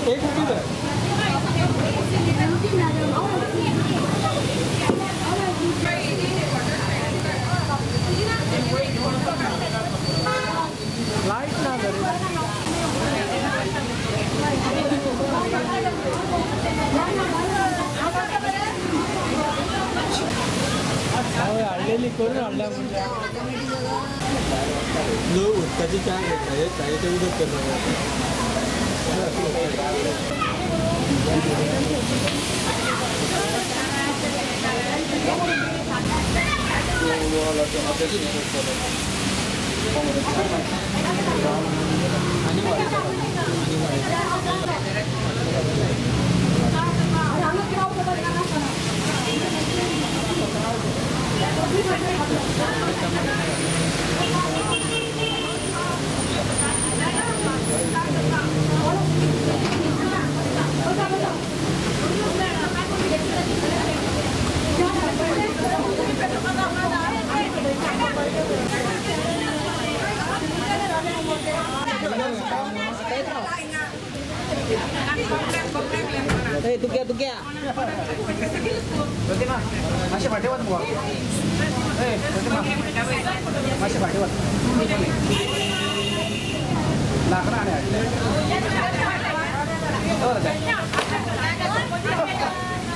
एक रुपये जाय. लायट ना घरी. हांवें हाडलेली करून हाडल्या म्हणजे लोक उदकाची च्या घेता, हे चायेचें उदक करपाक. Eh, tu क्या? प्रतिमा, मातशें फाटीं वच मुगो. ए, प्रतिमा, मातशें फाटीं वच. लांकडां आनी हाडले.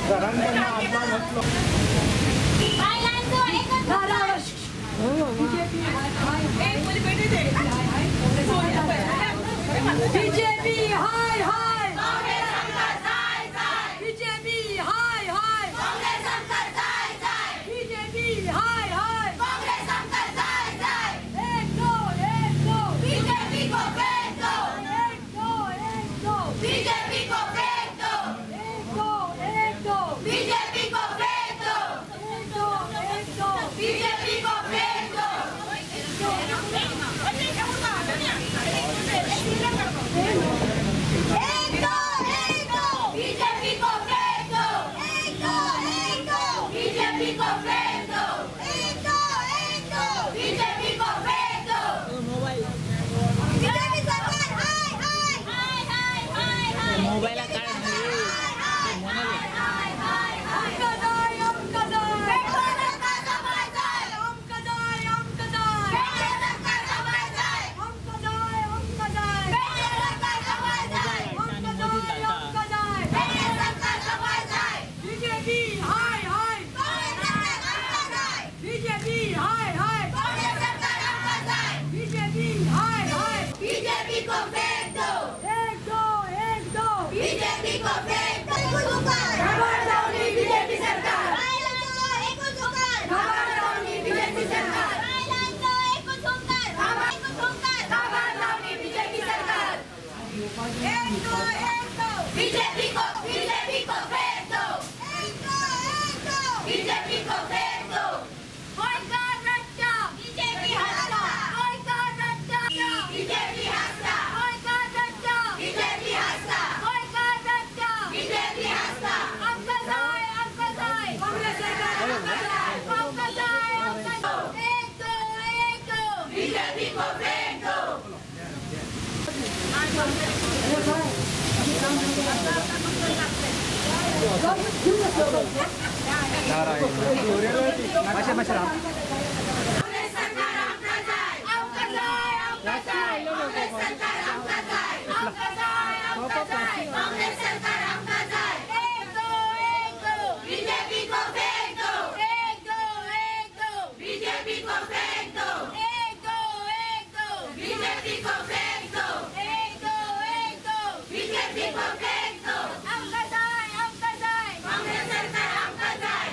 घरान आत्मा म्हटलो. बीजेपी हाय हाय, बीजेपी हाय हाय, बीजेपी हाय हाय, एक दो एक दो, बीजेपी को फेंक दो, एक दो एक दो, बीजेपी को फेंक दो, एक दो एक दो, बीजेपी को फेंक दो, एक दो एक दो, बीजेपी को फेंक दो. एक दो एक दो, बीजेपी को फेंक दो, एक दो एक दो, बीजेपी को फेंक दो, एक दो एक दो, बीजेपी को फेंक दो. बीजेपी सरकार हाय हाय हाय हाय हाय हाय. मोबाईल हाय हाय हाय. आमका जाय आमका जाय, पेट्रोल सरकार जमाय जाय, आमका जाय आमका जाय, पेट्रोल सरकार जमाय जाय, आमका जाय आमका जाय, पेट्रोल सरकार जमाय जाय, आमका जाय आमका जाय, पेट्रोल सरकार जमाय जाय, बीजेपी हाय हाय, काँग्रेस सरकार आमकां जाय, बीजेपी हाय हाय, काँग्रेस सरकार आमकां जाय, बीजेपी हाय हाय, बीजेपी को फेंक दो, एक दो एक दो, बीजेपी को फेंक दो. बीजेपी सरकार, बीजेपी सरकार, बीजेपी सरकार. एक दो एक दो, बीजेपी को फेंक दो, एक दो एक दो, बीजेपी को फेंक दो. गोयकार रट्टा, बीजेपी हंसता, गोयकार रट्टा, बीजेपी हंसता, गोयकार रट्टा, बीजेपी हंसता, गोयकार रट्टा, बीजेपी हंसता. आमका जाय आमका जाय, काँग्रेस सरकार आमका जाय, आमका जाय आमका जाय, एक दो एक दो, बीजेपी को फेंक दो. मातशें मातशें राव. काँग्रेस सरकार आमकां जाय, आमका जाय आमका जाय, काँग्रेस सरकार आमकां जाय, आमका जाय आमका जाय, काँग्रेस सरकार आमकां जाय, एक दो एक दो, बीजेपी को फेंक दो, एक दो एक दो, बीजेपी को फेंक दो, एक दो एक दो, बीजेपी को फेंक दो, एक दो एक दो, बीजेपी को फेंक दो. आमका जाय आमका जाय, काँग्रेस सरकार आमकां जाय,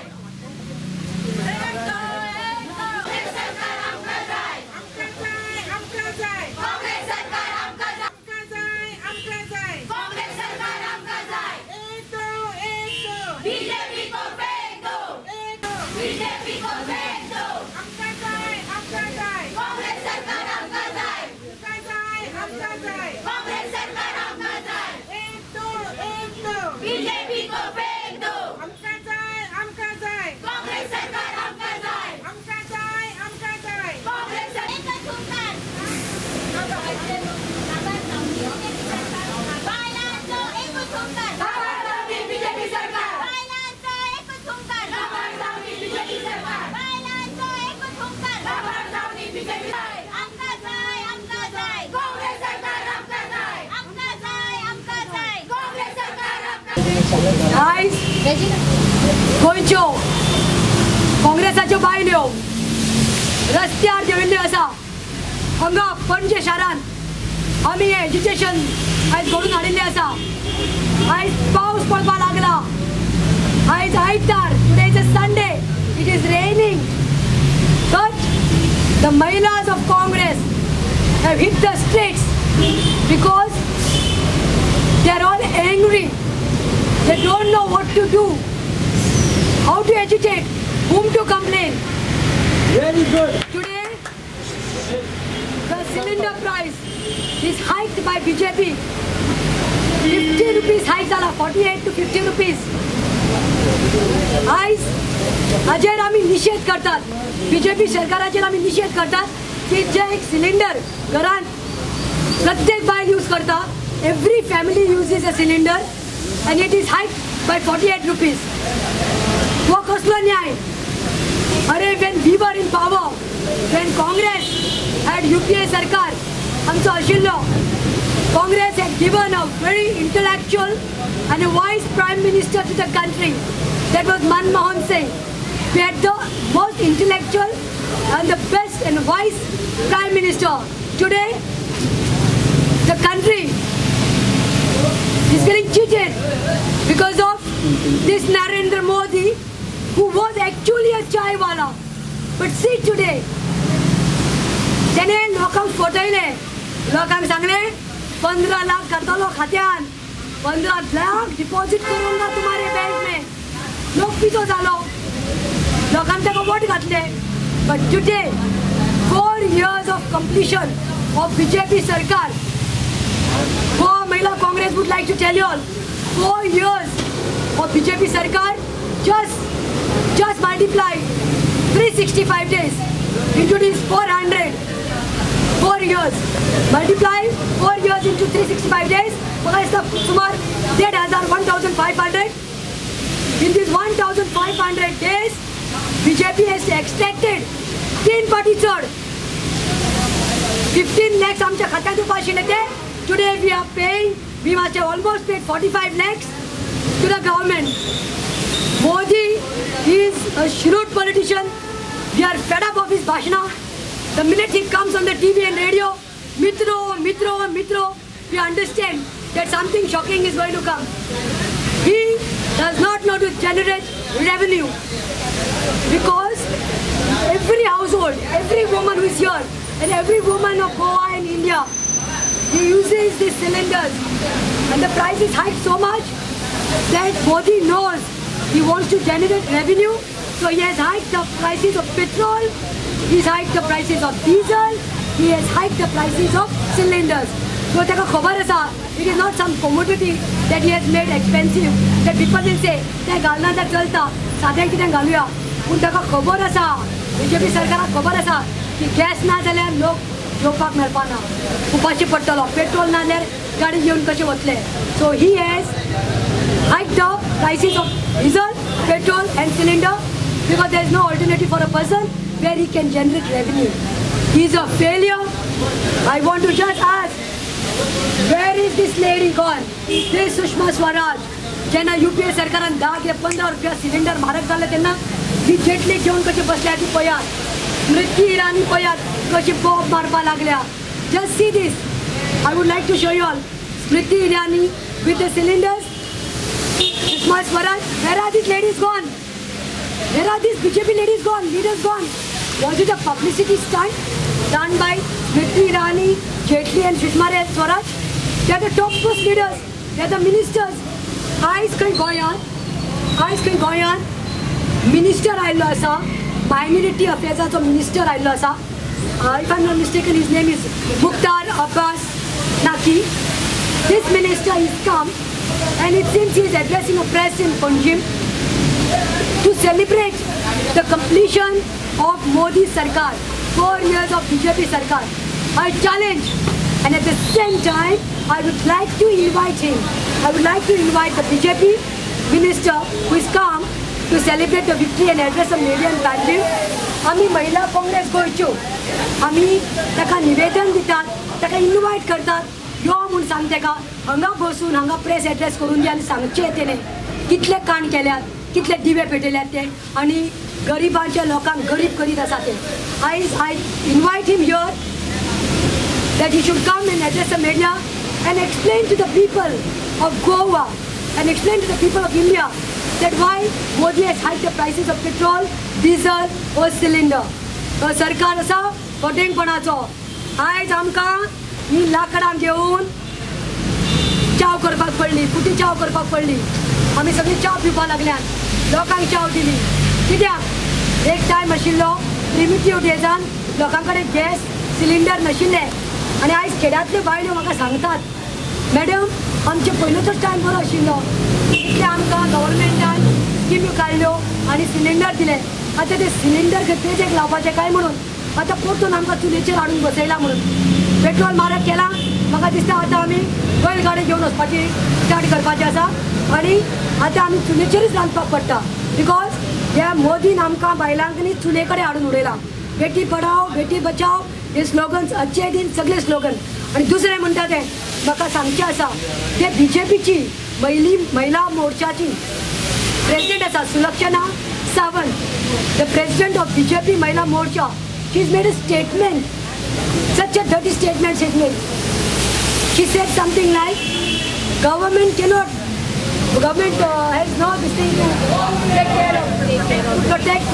एक दो एक दो, काँग्रेस सरकार आमकां जाय, काँग्रेस सरकार आमकां जाय, काँग्रेस सरकार आमकां जाय, बीजेपी को फेंक दो, बीजेपी को फेंक दो, काँग्रेस सरकार आमकां जाय, आयज गोंयच्यो काँग्रेसाच्यो बायल्यो रस्त्यार देंविल्ल्यो आसा. हांगा पणजे शारांत आमी हें एज्युकेशन आयज घडून हाडिल्लें आसा. आयज पावस पडपाक लागला. आयज आयतार, today is a Sunday, it is raining, but the mahilas of Congress have hit the streets because they are all angry. They don't know what to do, how to agitate, whom to complain. Very good. Today, the cylinder price is hiked by BJP. 50 rupees hike झाला, 48 to 50 rupees. आयज हाजेर आमी निशेध करतात, BJP सरकाराचेर आमी निशेध करतात की जे एक सिलिंडर घरांत प्रत्येक बायल यूज करता, every family uses a cylinder and it is hike by 48 rupees. हो कसलो न्याय? अरे when we were in power, when Congress had UPA सरकार आमचो आशिल्लो, Congress had given a very intellectual and a wise prime minister to the country. That was Manmohan Singh. We had the most intellectual and the best and wise prime minister. Today, the country is getting cheated because of this Narendra Modi, who was actually a chaiwala. But see today, तेणे लोकांक फटयले, लोकांक सांगले 15 लाख घातलो खात्यान, 15 lakh deposit करूंगा तुम्हारे bank में. लोक पिसो जालो, लोकांनी ताका वोट घातले. But today 4 years of completion of BJP सरकार, Goa Mahila Congress would like to tell you all, 4 years of BJP सरकार, just multiply 365 days into this 400, 4 years, multiply 4 years into 365 days, म्हाका दिसता सुमार 1500, 1500. In this 1500 days, BJP has extracted 3 पटी चड 15 lakhs आमच्या खात्यात उपाय आशिल्ले ते. Today we are paying, we must have almost paid 45 lakhs to the government. Modi is a shrewd politician. We are fed up of his bhashana. The minute he comes on the TV and radio, mitro, mitro, mitro, we understand that something shocking is going to come. He does not know to generate revenue because every household, every woman who is here and every woman of Goa and India, he uses these cylinders, and the price is hiked so much that Modi knows he wants to generate revenue, so he has hiked the prices of petrol, he has hiked the prices of diesel, he has hiked the prices of cylinders. So ताका खबर आसा, it is not some commodity that he has made expensive, that people will say, तें घालना जाल्यार चलता, सादें कितें घालुया. पूण ताका खबर आसा, बीजेपी सरकाराक खबर आसा की गॅस ना जाल्यार लोक जेवपाक मेळपा ना, उपाशी पडटलो, पेट्रोल ना जाल्यार गाडी घेवन कशें वतले. So he has hiked the prices of diesel, petrol and cylinder because there is no alternative for a person where he can generate revenue. He is a failure. I want to just ask, where is this lady gone? This Sushma Swaraj, जेन्ना UPA सरकारान 10 या 15 रुपया cylinder म्हारग जालें तेन्ना ही जेटली घेवन कशी बसल्या ती पळयात, स्मृती इराणी पळयात कशी बोब मारपाक लागल्या. Just see this. I would like to show you all Smriti Irani with the cylinders, Sushma Swaraj. Where are these ladies gone? Where are these BJP ladies gone? Leaders gone? Was it a publicity stunt done by Smriti Irani, Jaitley and Sushma Swaraj? They are the top post leaders. They are the ministers. आयज खंय गोंयांत, आयज खंय गोंयांत minister आयिल्लो आसा, minority अफेर्साचो minister आयिल्लो आसा. If I am not mistaken, his name is Mukhtar Abbas Naqvi. This minister is come and it seems he is addressing a press in Panjim to celebrate the completion of Modi Sarkar, 4 years of BJP Sarkar. I challenge, and at the same time, I would like to invite him. I would like to invite the BJP minister who is come to celebrate the victory and address the media in Panjim. आमी महिला काँग्रेस गोंयच्यो आमी ताका निवेदन दितात, ताका invite करतात, यो म्हूण सांग तेका हांगा बसून हांगा प्रेस एड्रेस करून दी आनी सांगचें तेणें कितले कांड केल्यात, कितले दिवे पेटयल्यात ते आनी गरिबांच्या लोकांक गरीब करीत आसा ते. आयज I invite him here that he should come and address the media and explain to the people of Goa and explain to the people of India that why Modi has hiked the prices of petrol, diesel or cylinder. सरकार आसा फटींगपणाचो. आयज आमकां ही लाकडां घेवन च्याव करपाक पडली, कुटी च्याव करपाक पडली. आमी सगळीं च्याव पिवपाक लागल्यात, लोकांक च्याव दिली. कित्याक एक टायम आशिल्लो प्रिमिटीव डेजान लोकां कडेन गॅस सिलिंडर नाशिल्ले आनी आयज खेड्यांतल्यो बायल्यो म्हाका सांगतात, मॅडम आमचे पयलोचोच टायम बरो आशिल्लो, इतले आमकां गव्हर्मेंटान स्किम्यो काडल्यो आनी सिलिंडर दिले. आतां ते सिलिंडर पेजेक लावपाचे काय म्हणून आतां परतून आमकां चुलीचेर हाडून बसयला म्हणून पेट्रोल म्हारग केलां. म्हाका दिसता आतां आमी बैलगाडी घेवन वचपाची स्टार्ट करपाची आसा आनी आतां आमी चुलीचेरूच रांदपाक पडटा, because ह्या मोदीन आमकां बायलांक न्ही चुले कडेन हाडून उडयलां. बेटी पढाओ बेटी बचाओ हे स्लोगन्स अच्छे दिन सगळे स्लोगन. आनी दुसरें म्हणटा तें म्हाका सांगचें आसा, ते बीजेपीची महिला मोर्चाची प्रेसिडेंट आसा Sulakshana Sawant, the president of BJP Mahila Morcha, she is made a statement, such a dirty statement she made. She said something like government cannot, government has no this thing to take care of, to protect.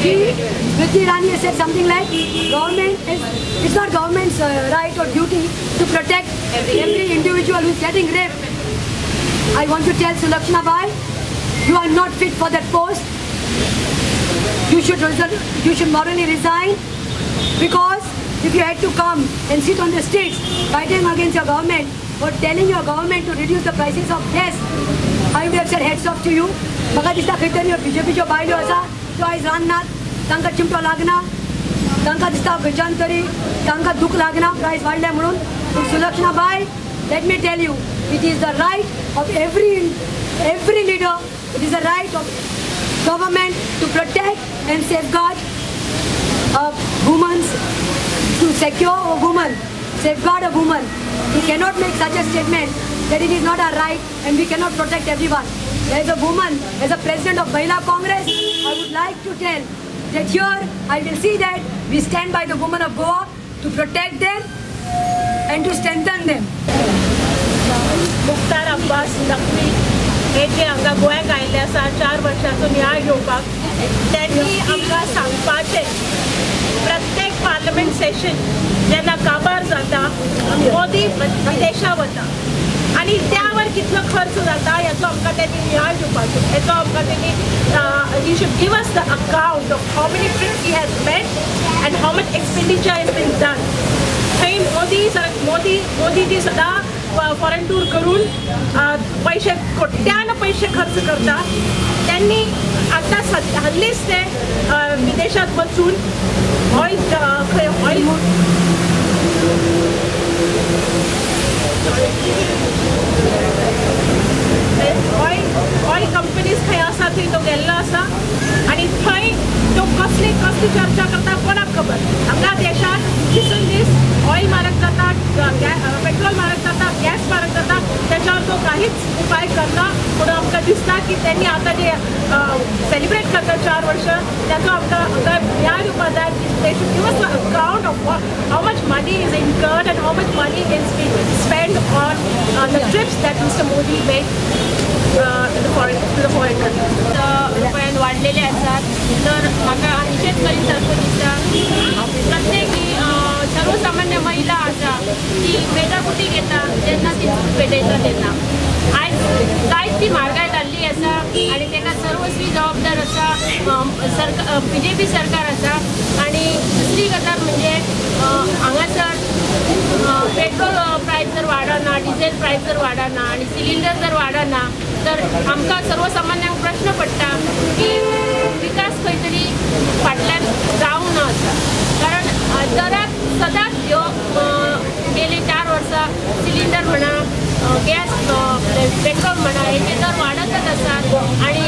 She, Smriti Irani has said something like, government is, it's not government's right or duty to protect every individual who is getting raped. I want to tell Sulakshana Bai, you are not fit for that post. You should morally resign, because if you had to come and sit on the streets fighting against your government or telling your government to reduce the prices of gas, I would have said heads off to you. म्हाका दिसता खंय तरी बीजेपीच्यो बायल्यो आसा त्यो आयज रांदनात, तांकां चिमटो लागना, तांकां दिसता खंयच्यान तरी तांकां दूख लागना प्रायस वाडल्या म्हणून. पूण Sulakshana Bai, let me tell you, it is the right of every leader, it is the right of government to protect and safeguard women's, to secure a woman, safeguard a woman. You cannot make such a statement that it is not our right and we cannot protect everyone. As a woman, as a president of Mahila Congress, I would like to tell that here I will see that we stand by the women of Goa to protect them and to strengthen them. Mukhtar Abbas Naqvi हे जे हांगा गोंयांत आयिल्ले आसा 4 वर्सांचो न्याय घेवपाक, त्यांनी आमकां सांगपाचें प्रत्येक पार्लमेंट सेशन जेन्ना काबार जाता मोदी विदेशा वता आनी त्यावर कितलो खर्च जाता हेचो आमकां त्यांनी नियाळ दिवपाचो, हेचो आमकां त्यांनी he should give us the account of how many trips he has made and how much expenditure has been done. थंय मोदीजी सदां फॉरेन टूर करून पैसे कोट्यान पैसे खर्च करता. त्यांनी आतां हल्लीच ते विदेशात वचून ऑयल खंय ऑयल ऑयल ऑयल कंपनीज खंय आसा थंय तो गेल्लो आसा आनी थंय तो कसली कसली चर्चा करता कोणाक खबर. हांगा देशांत दिसून दीस ऑयल म्हारग जाता, पेट्रोल म्हारग जाता, गॅस म्हारग जाता, त्याच्यावर तो काहीच उपाय करना. म्हणून आमकां दिसता की त्यांनी आतां जे सेलिब्रेट करता 4 वर्सां ताचो आमकां हांगा न्याय दिवपाक जाय. They should give us an account of how much money is incurred and how much money is being spent on the trips that Mr. Modi made to the foreign countries. रुपयान वाडलेले आसात तर म्हाका निशेध करीत सारको दिसता. प्रत्येक सर्वसामान्य महिला आसा ती मेटाकुटी घेता जेन्ना ती चूल पेटयता तेन्ना आयज जायती म्हारगाय जाल्ली आसा आनी ताका सर्वस्वी जबाबदार आसा सरकार, बीजेपी सरकार आसा. आनी दुसरी गजाल म्हणजे हांगासर पेट्रोल प्रायस जर वाडना, डिझेल प्रायस जर वाडना आनी सिलिंडर जर वाडना तर आमकां सर्वसामान्यांक प्रश्न पडटा की विकास खंय तरी फाटल्यान जावंक ना आसा. कारण दरात सदांच ह्यो गेले 4 वर्सां सिलिंडर म्हणा, गॅस पेट्रोल म्हणा हेचे दर वाडतच आसात आनी